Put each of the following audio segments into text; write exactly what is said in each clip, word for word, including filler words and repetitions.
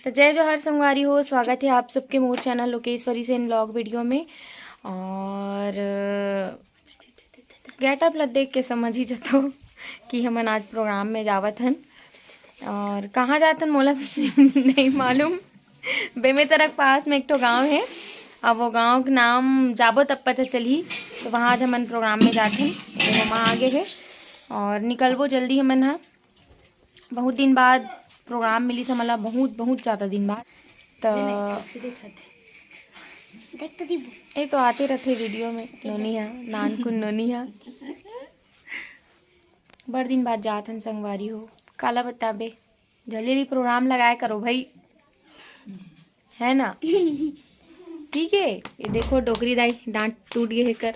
तो जय जोहार संगवारी हो, स्वागत है आप सबके मोर channel Lokeshwari Sen blog video में। और गेटअप ला देख के समझ ही जतो कि हमन आज प्रोग्राम में जावत हन। और कहाँ जात हन मोला भी नहीं मालूम। बेमेतरा के पास में एक ठो गांव है, अब वो गांव के नाम जाबो तब पता चलही। तो वहाँ आज हमन प्रोग्राम में जात हन, तो वहाँ आगे है और निकलबो जल्दी हमन हा। बहुत दिन बाद प्रोग्राम मिलिस हमन ला, बहुत बहुत ज़्यादा दिन बाद। त देख तो दीबू। ये तो आते रथे वीडियो में, नोनी हा, नानकुन नोनी हा। बड़ दिन बाद जात हन संगवारी हो, काला बताबे, जल्दी जल्दी प्रोग्राम लगाए करो भाई, है ना? ठीक है, ये देखो डोकरी दाई, डांट टूट गए है कर।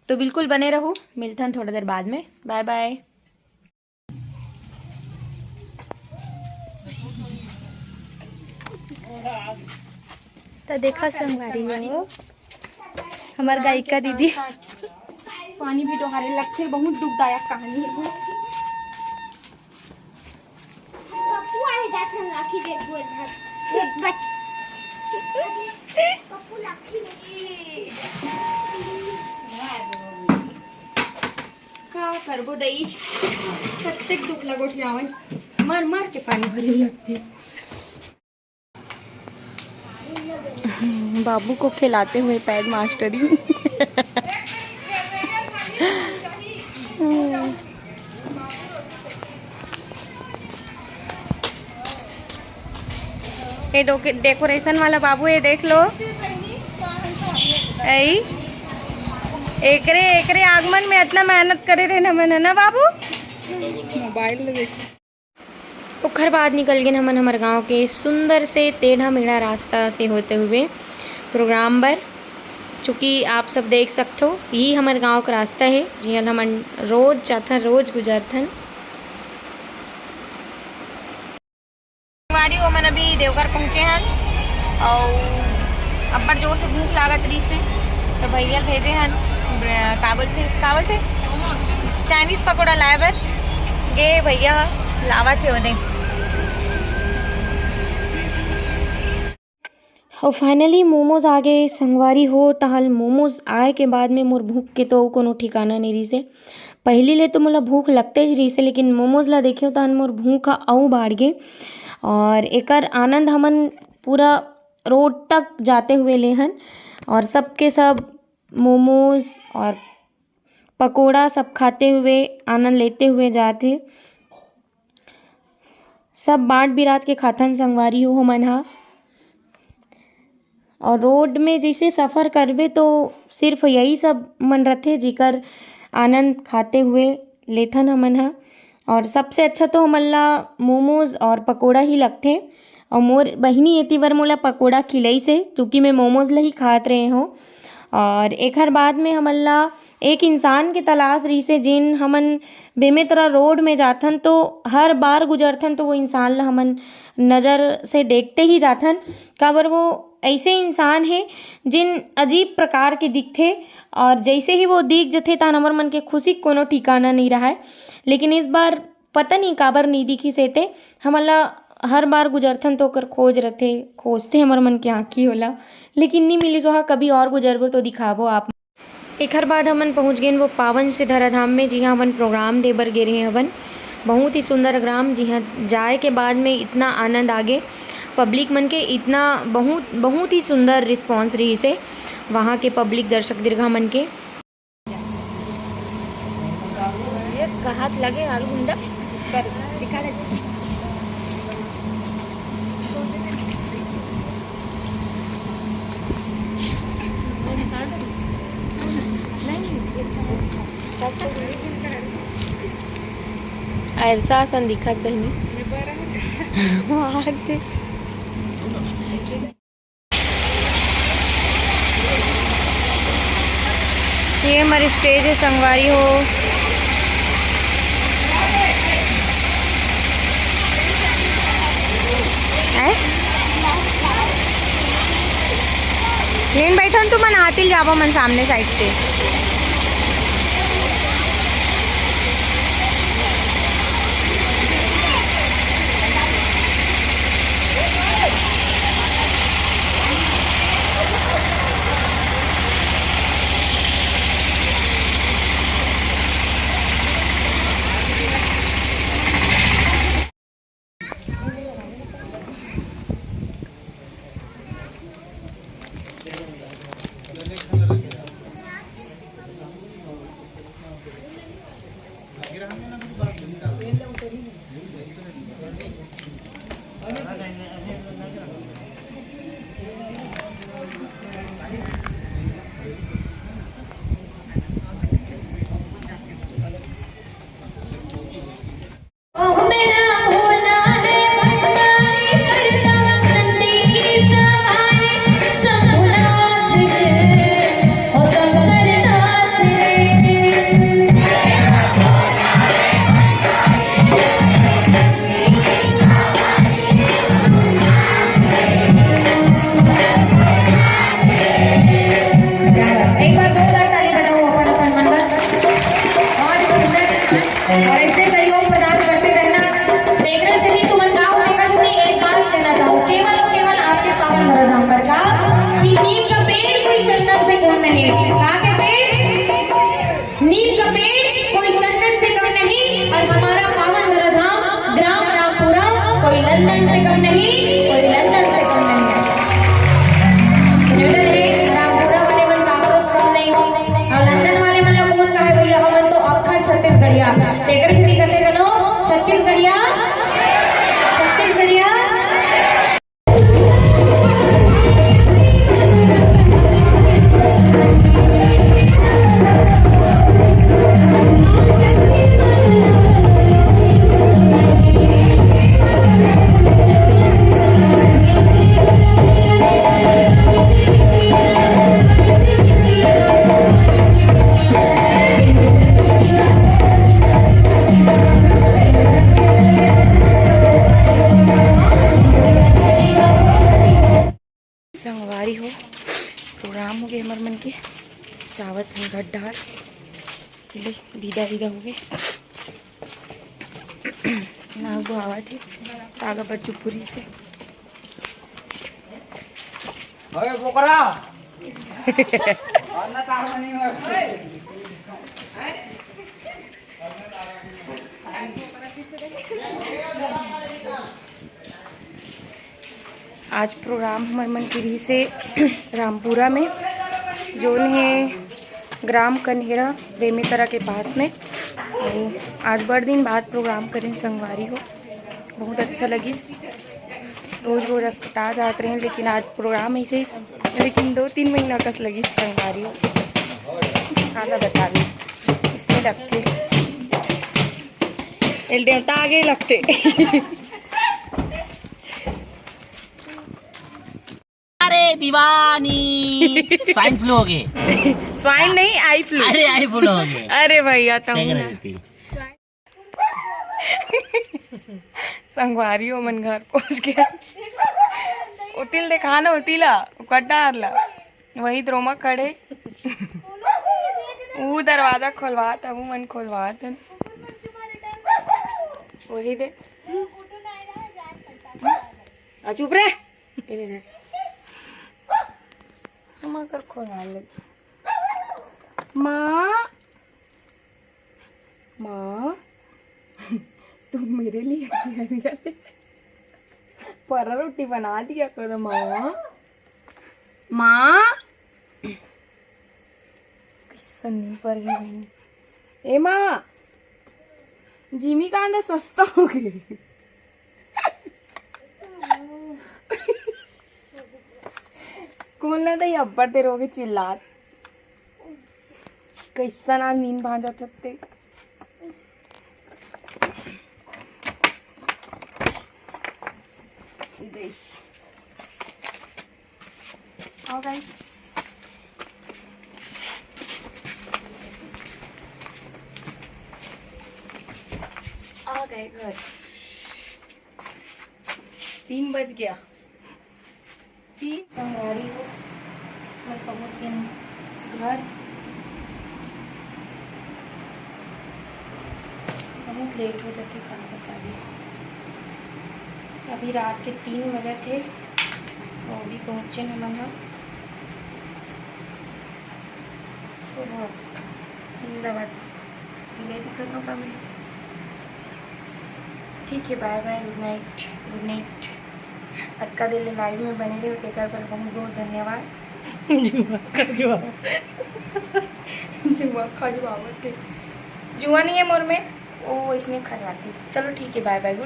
तो बिल्कुल बने रहू, मिलथन थोड़ा देर बाद में, बाय बाय। तो देखा संगवारी हो, हमर गायिका दीदी। पानी भी डोहारे लगथे, बहुत दुखदायक कहानी है। पप्पू आए जात हन, राखी दे दो इधर। बच। पप्पू राखी दे। का करबो दई, कतेक दुख लगोठियावन, मर मर के पानी भरे लगथे। बाबू को खिलाते हुए पैड मास्टरिंग। ये डोके-, डेकोरेशन वाला बाबू, ये देख लो। ऐ, एकरे, एकरे आगमन में इतना मेहनत करे रहे ना मन, है ना बाबू? मोबाइल ले देखो। ओखर बाद निकल गेन हमन हमर गांव के सुंदर से टेढ़ा मेढ़ा रास्ता से होते हुए प्रोग्राम बर। चूँकि आप सब देख सकथो, यही हमर गांव का रास्ता है, जिहां हमन रोज जाथन, रोज गुजरथन। संगवारी हो, हमन अभी देवघर पहुँचे हन अउ अब्बड़ जोर से भूख लागत रहिस हे, तो भैया ल भेजे हन, ब-, का बोलथे, का बोलथे, चाइनीज पकोड़ा लाए बर। गे भैया ह लावत हे ओदे। अउ finally मोमोज आ गे संगवारी हो। तहल मोमोज आए के बाद में मोर भूख के तो कोनो ठिकाना नहीं रहिस हे। पहिली ले तो मोला भूख लगते ही रहिस हे, लेकिन मोमोज ला देखेंव तहन मोर भूख ह अउ बाढ़ गे। और एकर आनंद हमन पूरा रोड तक जाते हुए ले हन और सबके सब मोमोज और पकोड़ा सब खाते हुए, आनंद लेते हुए जात हे। सब बांट बिराज के खाथन संगवारी हो हमन हा। और रोड में जैसे सफर करबे तो सिर्फ यही सब मन रथे जेकर आनंद खाते हुए लेथन हमन हा। और सबसे अच्छा तो हमन ला मोमोज और पकोड़ा ही लगथे। और मोर बहिनी एती बर मोला पकोड़ा खिलइस हे, चूँकि मैं मोमोज ला ही खात रहे हूँ। और एखर बाद में हमन ला एक इंसान के तलाश रहिस हे, जेन हमन बेमेतरा रोड में जाथन तो हर बार गुजरथन तो वो इंसान ला हमन नज़र से देखते ही जाथन, काबर वो ऐसे इंसान हे जिन अजीब प्रकार के दिखथे और जैसे ही वो दिख जथे तहन हमर मन के खुशी के कोनो ठिकाना नहीं रहय। लेकिन इस बार पता नहीं काबर नहीं दिखिस हे ते, हमन ला हर बार गुजरथन तो ओकर खोज रथे, खोजथे हमर मन के आँखी ओला, लेकिन नहीं मिलिस। ओहा कभी और गुजरबो तो दिखाबो आप। एखर बाद हमन पहुँच गेन वो पावन से धराधाम में, जिहाँ हमन प्रोग्राम दे बर गे रहे हवन। बहुत ही सुंदर ग्राम, जिहाँ जाए के बाद में इतना आनंद आगे, पब्लिक मन के इतना बहुत, बहुत ही सुंदर रिस्पॉन्स रहिस हे वहाँ के पब्लिक दर्शक दीर्घा मन के। ये कहात लगे आलू गुंडा। कर, दिखा दे। ऐसा असन दिखत बहिनी। मार दे। ये हमारी स्टेज है संगवारी हो। हैं? लेन बैठो न, तुमन आतिल जाबो मन सामने साइड से। लंदन से कम नहीं, कोई लंदन से कम नहीं है। न्यूटन है कि रामपुरा वाले मन काकरो से कम नहीं हो। और लंदन वाले मन ला कौन कहे भैया, हमन तो अक्खर छत्तीसगढ़िया। तेकर से दिखते गलो छत्तीसगढ़िया, छत्तीसगढ़िया। संगवारी हो, प्रोग्राम हो गए हमर मन के, जावत हन घर डार। ले, विदा विदा हो गए। नागो आवत हे सागा बच्चू पूरी से। अबे बोकरा। अन्ना तार नहीं होय। आज प्रोग्राम हमर मन के रहिस हे रामपुरा में, जोन हे ग्राम कन्हेरा बेमेतरा के पास में। अउ आज बड़ दिन बाद प्रोग्राम करेन संगवारी हो, बहुत अच्छा लगिस। रोज रोज असकटा जात रहेन, लेकिन आज प्रोग्राम ऐसे ही, लेकिन दो तीन महीना कस लगिस संगवारी हो। काला बता दे, इसमें लगते एल देवता आगे लगते। अरे दीवानी। स्वाइन फ्लू हो गए। स्वाइन नहीं, आई फ्लू। अरे आई फ्लू हो गए। अरे भैया, तहु ना। संगवारी हो मन घर पहुंच गया। उतिल देखा ना, उतिला, कड्डा आरला। वही द्रोमा खड़े। वो दरवाजा खोलवात, अब मन खोलवात हन। वही दे। आ, चुप रे। इधर। हम अगर खोलवा ले। माँ, माँ, तुम मेरे लिए क्या ले आए? परा रोटी बना दिया करो माँ। माँ, कैसन नींद पर गई बहन। ए माँ, जिमी कांदा सस्ता हो गए। कौन ना दई अब्बड़ देर हो गए चिल्लात। कैसन आज नींद भांजत हत्ते। आओ गाइस, आ गए घर। तीन बज गया। तीन संगवारी हो, मैं पहुंच गई घर। बहुत लेट हो जाते, का बता दी। अभी रात के तीन बजे थे, वो भी पहुंचे न मन। सुबह जिंदाबाद। पीले दिखत हो कभी। ठीक है, बाय बाय, गुड नाइट, गुड नाइट। अतका देर ले लाइव में बने रहे, तेकर बर बहुत बहुत धन्यवाद। जुआ खजुआ। जुआ खजुआवत है। जुआ नहीं है मोर में, वो इसने खजवाती। चलो ठीक है, बाय बाय, गुड।